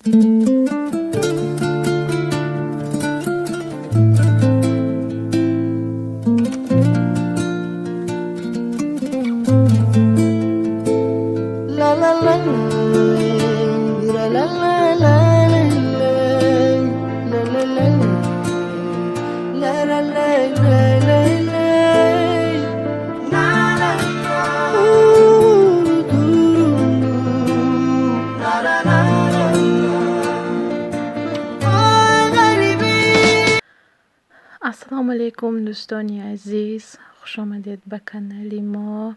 La la la la la la la la la la la la la la la la Ooh, doo, la la la la Oh, Ассалому алайкум, дӯстони азиз, хушомадед ба канали мо.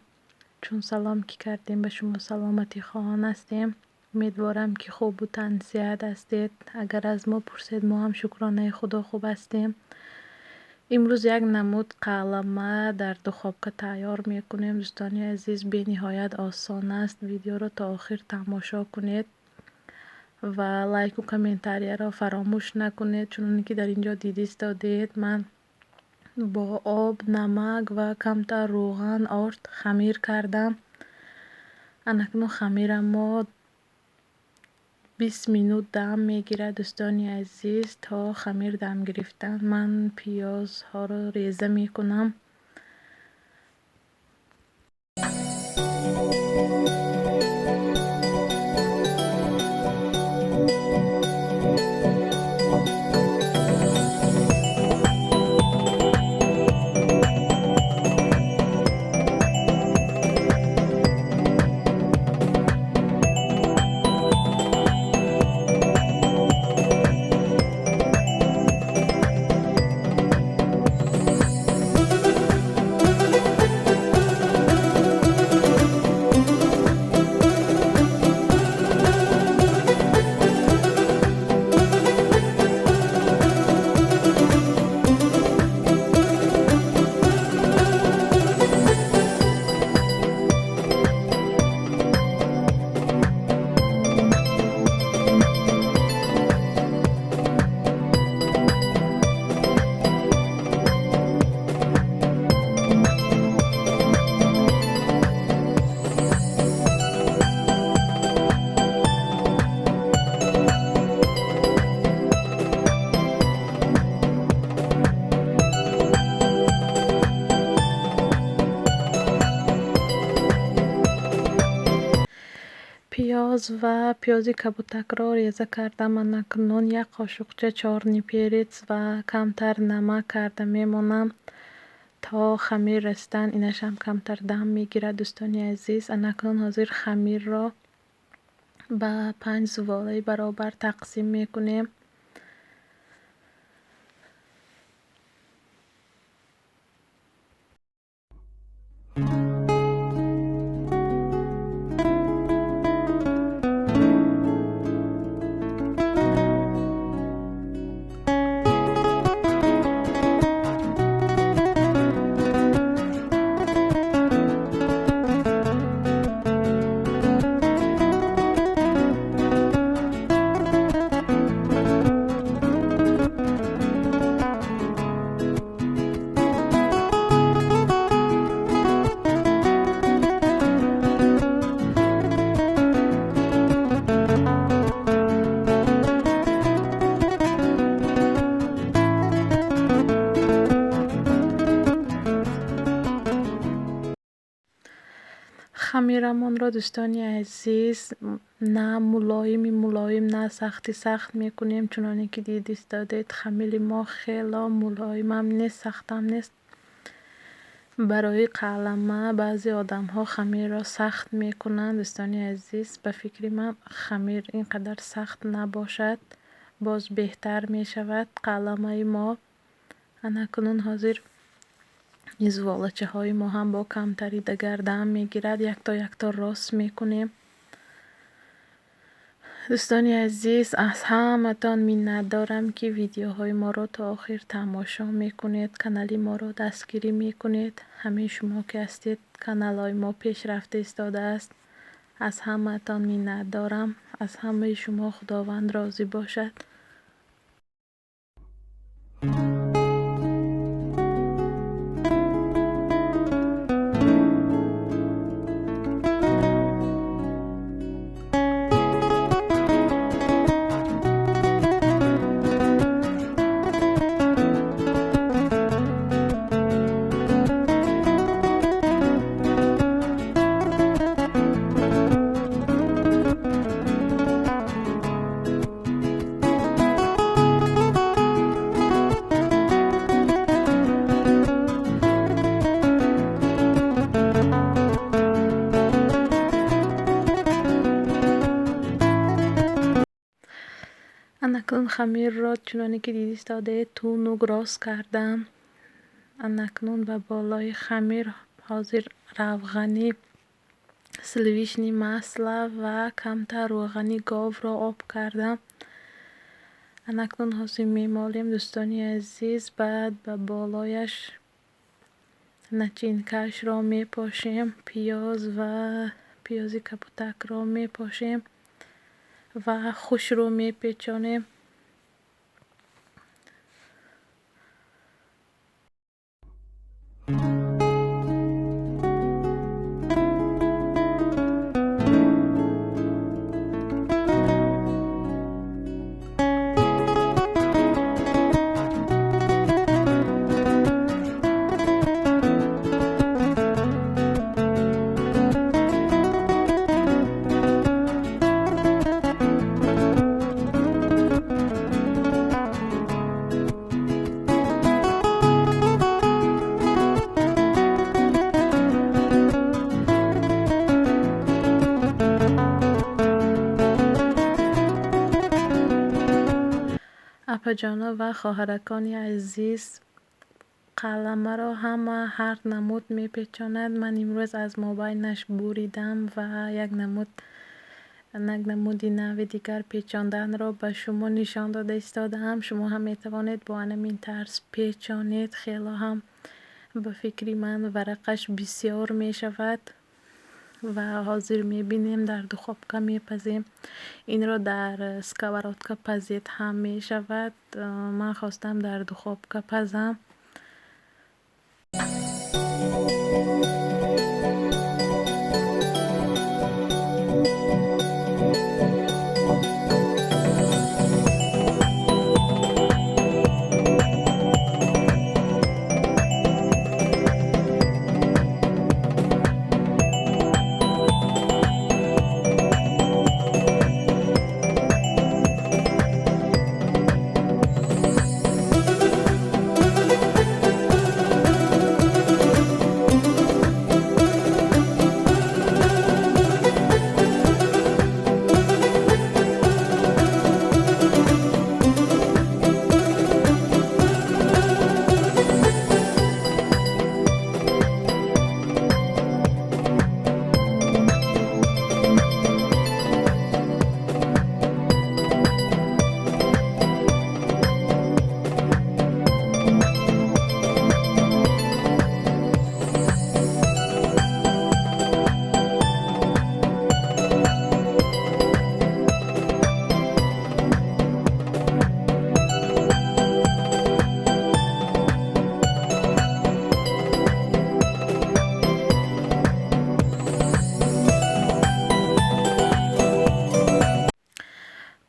Чун салом ки кардем, ба шумо саломатӣ хоҳон ҳастем. Умедворам, ки хубу тансиҳат ҳастед. Агар аз мо пурсед, мо ҳам, шукронаи Худо, хуб ҳастем. Имрӯз як намуд қалама дар духовка тайёр мекунем, дӯстони азиз, бениҳоят осон аст. Видеоро то охир тамошо кунед ва лайку комментарияро фаромӯш накунед. Чуноне ки дар ин ҷо дидистодед, ман бо об, намак ва камтар рӯған, орд хамир кардам. Анакнун хамирам мо 20 минут дам мегирад, дӯстони азиз. То хамир дам гирифтан ман пиёзҳоро реза мекунам. Пиёз ва пиёзи кабутакро реза кардам. Анакнун як қошуқча чёрный перец ва камтар намак карда мемонам то хамир расидан. Инашам камтар дам мегирад, дӯстони азиз. Анакнун ҳозир хамирро ба панҷ зуволаи баробар тақсим мекунем. Хамирамонро, дӯстони азиз, на мулоими мулоим, на сахти сахт мекунем. Чуноне ки дидистодед, хамири мо хело мулоимам нест, сахтам нест. Барои қалама баъзе одамҳо хамирро сахт мекунанд. Дӯстони азиз, ба фикри ман, хамир ин қадар сахт набошад, боз беҳтар мешавад қаламаи мо. Анакнун ҳозир зуволачаҳои мо ҳам бо камтари дигар дам мегирад, якто якто рост мекунем. Дӯстони азиз, аз ҳаматон миннатдорам, ки видеоҳои моро то охир тамошо мекунед, канали моро дастгирӣ мекунед. Ҳамин шумо ки ҳастед, каналҳои мо пешрафта истодааст. Аз ҳаматон миннатдорам, аз ҳамаи шумо Худованд розӣ бошад. Анакнун хамирро чуноне ки дида истодаед тунук рост кардам. Анакнун ба болои хамир ҳозир равғани сливочное масло ва камтар рӯғани говро об кардам. Анакнун ҳозир мемолем, дӯстони азиз, баъд ба болояш начинкаашро мепошем, пиёз ва пиёзи кабутакро мепошем ва хушрӯ мепечонем. Апаҷоно ва хоҳаракони азиз, қаламаро ҳама ҳар намуд мепечонад. Ман имрӯз аз мобайнаш буридам ва як намуди нави дигар печонданро ба шумо нишон дода истодаам. Шумо ҳам метавонед бо анамин тарз печонед. Хело ҳам ба фикри ман варақаш бисёр мешавад ва ҳозир мебинем дар духовка мепазем. Инро дар сковородка пазед ҳам мешавад. Ман хостам дар духовка пазам.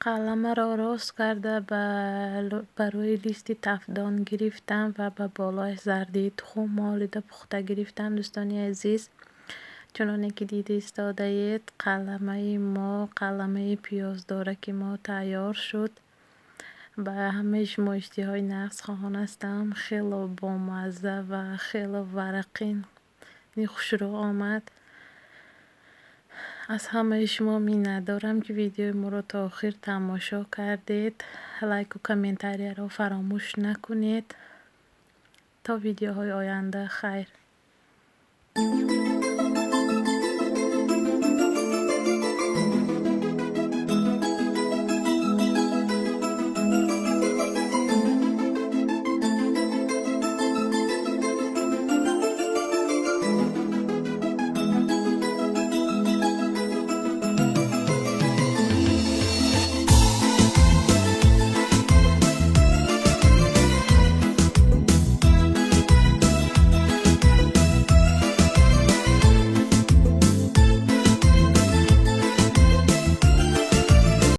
Қаламаро рост карда ба рӯи листи тафдон гирифтам ва ба болояш зардии тухм молида пухта гирифтам. Дӯстони азиз, чуноне ки дида истодаед, қаламаи мо, қаламаи пиёздораки мо тайёр шуд. Ба ҳамаи шумо иштиҳои нағз хоҳон ҳастам. Хело бомазза ва хело варақин хушрӯ омад. Аз ҳамаи шумо миннатдорам, ки видеои моро то охир тамошо кардед. Лайку комментарияро фаромӯш накунед. То видеоҳои оянда хайр.